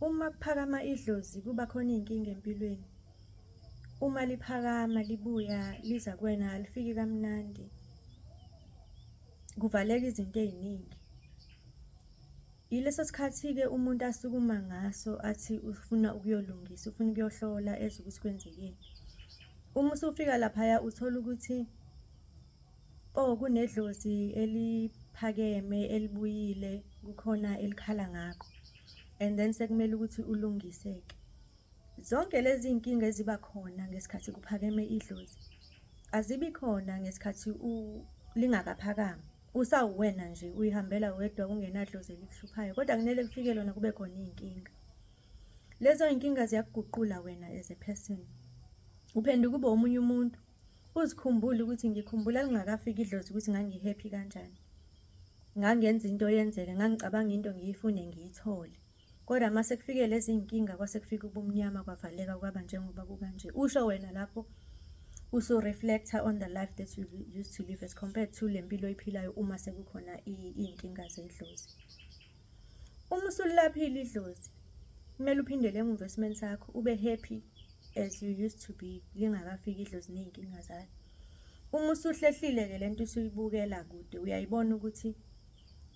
Uma kuphakama idlozi kuba khona iy'nkinga empilweni. Uma liphakama libuya liza kuwena alifiki kamnandi, kuvaleka izinto ey'ningi. Yileso sikhathi-ke umuntu asukuma ngaso athi ufuna ukuyolungisa, ufuna ukuyohlola ezwe ukuthi kwenzekeni. Uma usufika laphaya uthola ukuthi oh kunedlozi eliphakeme elibuyile, kukhona elikhala ngakho and then sekumele ukuthi ulungise-ke. Zonke lezi iy'nkinga eziba khona ngesikhathi kuphakeme idlozi azibi khona ngesikhathi lingakaphakami. Usawuwena nje uyihambela wedwa kungenadlozi elikuhluphayo, kodwa kumele kufike lona kube khona iy'nkinga. Lezo y'nkinga ziyakuguqula wena as a person. Uphenduka ube omunye umuntu, uzikhumbule ukuthi ngikhumbula lingakafiki idlozi ukuthi ngangi-happy kanjani. Ngangenza into yenzeke, ngangicabanga into ngiyifune ngiyithole. Kodwa mase kufike lezi iy'nkinga kwase kufika ubumnyama kwavaleka kwaba njengoba kukanje. Usho wena lapho usu-reflect-a on the life that you used to live as compared to le mpilo oyiphilayo uma sekukhona iy'nkinga zedlozi. Uma usulilaphile idlozi, kumele uphindele emuva esimeni sakho, ube happy as you used to be lingakafiki idlozi ney'nkinga zalo. Uma usuhlehlile-ke lento usuyibukela kude, uyayibona ukuthi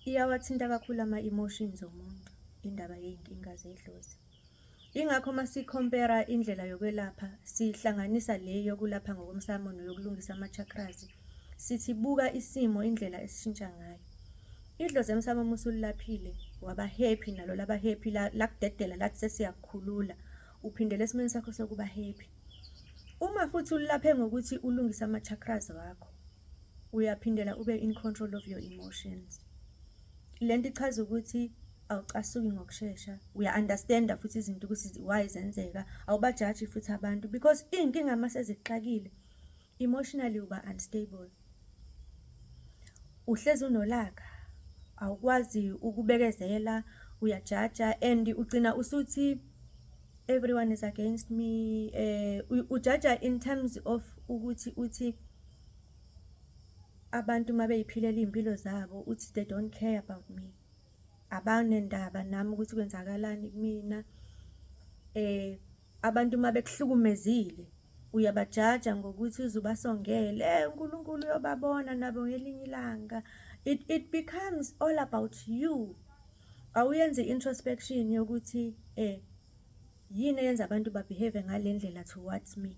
iyawathinta kakhulu ama-emotions omuntu indaba yey'nkinga zedlozi. Ingakho uma si-compare indlela yokwelapha sihlanganisa le yokulapha ngokomsamo neyokulungisa ama-chakras, sithi buka isimo indlela esishintsha ngayo. Idlozi emsamo uma usulilaphile waba happy nalo laba happy, lakudedela lathi sesiyakukhulula, uphindela esimeni sakho sokuba happy. Uma futhi ulilaphe ngokuthi ulungise ama-chakras wakho, uyaphindela ube in control of your emotions. Lento ichaza ukuthi awucasuki ngokushesha, uya-understand-a futhi izinto ukuthi why zenzeka, awubajaji futhi abantu because iy'nkinga mase zikuxakile emotionally uba unstable. Uhlezi unolaka, awukwazi ukubekezela, uyajaja and ugcina usuthi everyone is against me. Ujaja in terms of ukuthi uthi abantu uma bey'philela iy'mpilo zabo uthi they don't care about me. Abanendaba nami ukuthi kwenzakalani kumina. Abantu uma bekuhlukumezile uyabajaja ngokuthi uze ubasongele, uNkulunkulu uyobabona nabo ngelinye ilanga. It becomes all about you. Awuyenzi i-introspection yokuthi yini eyenza abantu ba-behave ngale ndlela towards me.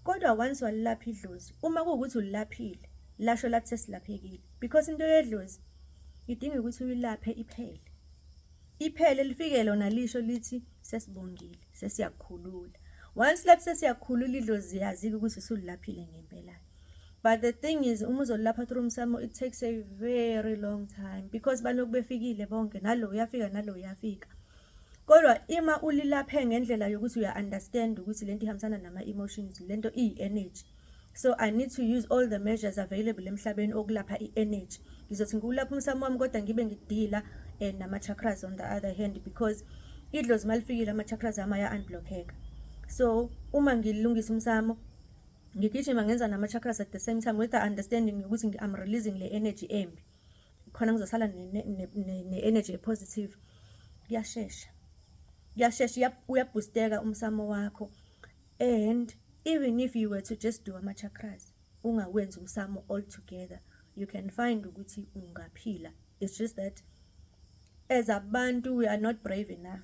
Kodwa once walilapha idlozi, uma kuwukuthi ulilaphile, lasho lathi sesilaphekile because into yedlozi idinga ukuthi uyilaphe iphele. Iphele lifike lona lisho lithi sesibongile, sesiyakukhulula. Once lathi sesiyakukhulula idlozi, yazi-ke ukuthi usulilaphile ngempela. But the thing is, uma uzolilapha through umsamo, it takes a very long time because baloku befikile bonke, nalo uyafika nalo uyafika. Kodwa ima ulilaphe ngendlela yokuthi uya-understand ukuthi lento ihambisana nama-emotions, lento iyi-energy. So I need to use all the measures available emhlabeni okulapha i-energy. Ngizothi ngiwulapha umsamo wami kodwa ngibe ngidila nama-chakras on the other hand because idlozi malifikile ama-chakras ami aya-unblockeka. So uma ngilungisa umsamo, ngigijima ngenza nama-chakras at the same time with the understanding yokuthi I'm releasing le energy embi. Khona ngizosala ne-energy e-positive. Kuyashesha. Kuyashesha, uya-boosteka umsamo wakho and even if you were to just do ama-chakras, ungawenzi umsamo all together, you can find ukuthi ungaphila. It's just that as abantu we are not brave enough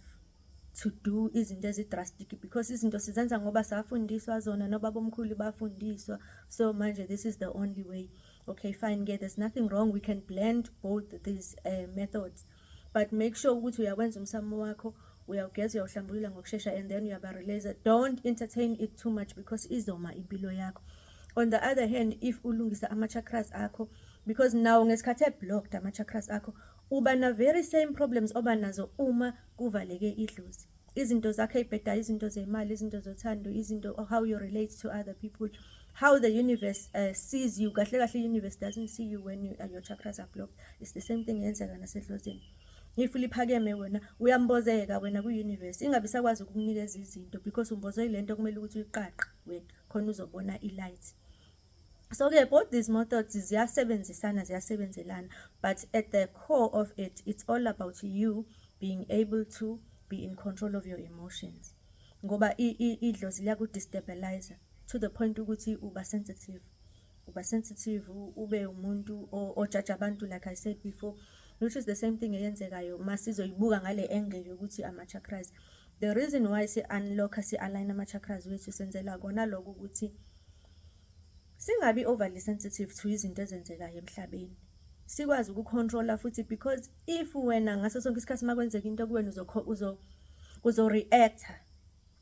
to do izinto ezi-drastic because izinto sizenza ngoba safundiswa zona nobabomkhulu bafundiswa, so manje this is the only way. Okay, fine ke, there's nothing wrong, we can blend both these methods, but make sure ukuthi uyawenza umsamo wakho, uyawugeza, uyawuhlambulula ngokushesha and then uyaba-release. Don't entertain it too much because izoma impilo yakho. On the other hand, if ulungisa ama-chakras akho, because nawo ngesikhathi e-blocked ama-chakras akho, uba na very same problems oba nazo uma kuvaleke idlozi. Izinto zakho ey'bhedayo, izinto zemali, izinto zothando, izinto how you relate to other people, how the universe sees you. Kahle kahle, i-universe doesn't see you when your chakras are blocked. It's the same thing eyenzeka nasedlozini. If liphakeme wena uyambozeka wena kwi-universe, ingabe isakwazi ukukunikeza izinto because umbozwe yile nto kumele ukuthi uyiqaqe wena khona uzobona i-light. So-ke both these methods ziyasebenzisana, ziyasebenzelana, but at the core of it, it's all about you being able to Be in control of your emotions, ngoba idlozi liyaku-destabilize to the point ukuthi uba sensitive, uba sensitive, ube umuntu ojaja abantu, like I said before, which is the same thing eyenzekayo masizoyibuka ngale angle yokuthi ama-chakras. The reason why si-unlock-a, si-align ama-chakras wethu, senzela kona lokho ukuthi singabi overly sensitive to izinto ezenzekayo emhlabeni, sikwazi ukucontrola futhi, because if wena ngaso sonke isikhathi makwenzeka into kuwena uzo-react-a,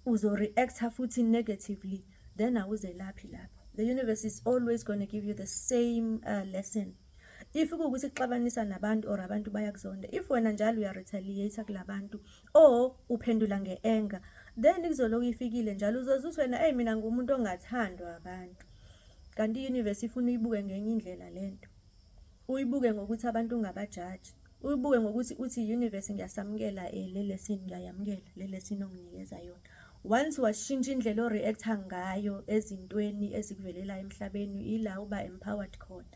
uzo-react-a futhi negatively, then awuzelaphi lapho. The universe is always going to give you the same lesson. If kuwukuthi kuxabanisa nabantu or abantu bayakuzonda, if wena njalo uya-retaliate kulabantu or uphendula nge-anger, then kuzoloku ifikile njalo. Uzoze uthi wena, "Eyi, mina ngumuntu ongathandwa abantu," kanti i-universe ifuna uyibuke ngenye indlela lento, uyibuke ngokuthi abantu ungabajaji, uyibuke ngokuthi uthi, "Universe, ngiyasamukela le lesson, ngiyayamukela le lesson onginikeza yona." Once washintsha indlela o-react-a ngayo ezintweni ezikuvelelayo emhlabeni, ila uba empowered khona,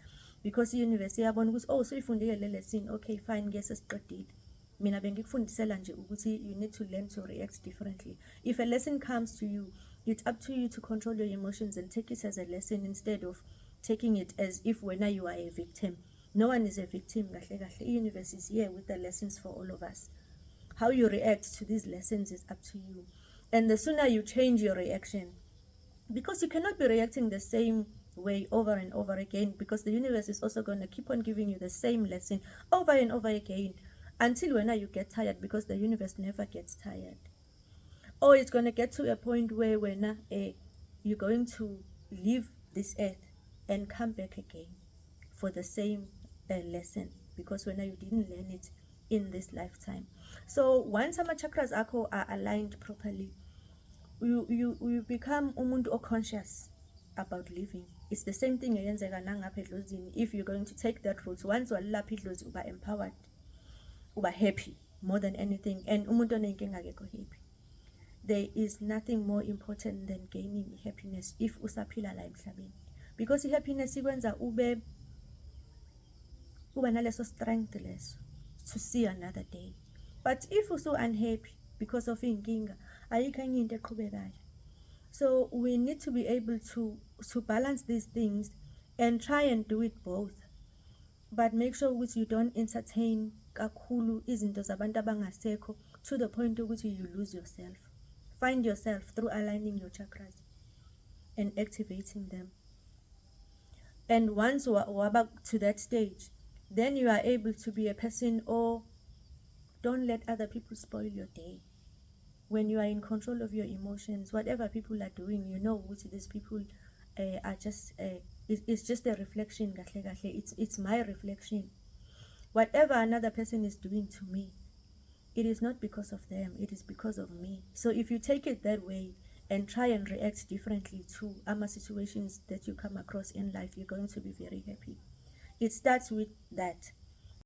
because i-universe iyabona ukuthi, "Oh, usuyifundile le lesson. Okay, fine ke, sesiqedile. Mina bengikufundisela nje ukuthi you need to learn to react differently." If a lesson comes to you, it's up to you to control your emotions and take it as a lesson instead of taking it as if wena you are a victim. No one is a victim kahle kahle. I-universe is here with the lessons for all of us. How you react to these lessons is up to you, and the sooner you change your reaction, because you cannot be reacting the same way over and over again, because the universe is also going to keep on giving you the same lesson over and over again until when you get tired, because the universe never gets tired. Or it's going to get to a point where when you're going to leave this earth and come back again for the same lesson, because when you didn't learn it in this lifetime. So once ama chakras akho are aligned properly, you become umuntu o-conscious about living. It's the same thing eyenzeka nangapha edlozini. If you're going to take that route, once walilapha idlozi, uba empowered, uba happy more than anything, and umuntu onenkinga akekho happy. There is nothing more important than gaining happiness if usaphila la emhlabeni, because i-happiness ikwenza ube uba naleso strength leso to see another day. But if usu unhappy because of iy'nkinga, ayikho enye into eqhubekayo. So we need to be able to balance these things and try and do it both, but make sure ukuthi you don't entertain kakhulu izinto zabantu abangasekho to the point ukuthi you lose yourself. Find yourself through aligning your chakras and activating them, and once waba to that stage, then you are able to be a person or don't let other people spoil your day. When you are in control of your emotions, whatever people are doing, you know ukuthi these people are just it's just a reflection kahle kahle. It's my reflection. Whatever another person is doing to me, it is not because of them, it is because of me. So if you take it that way and try and react differently to ama situations that you come across in life, you're going to be very happy. It starts with that.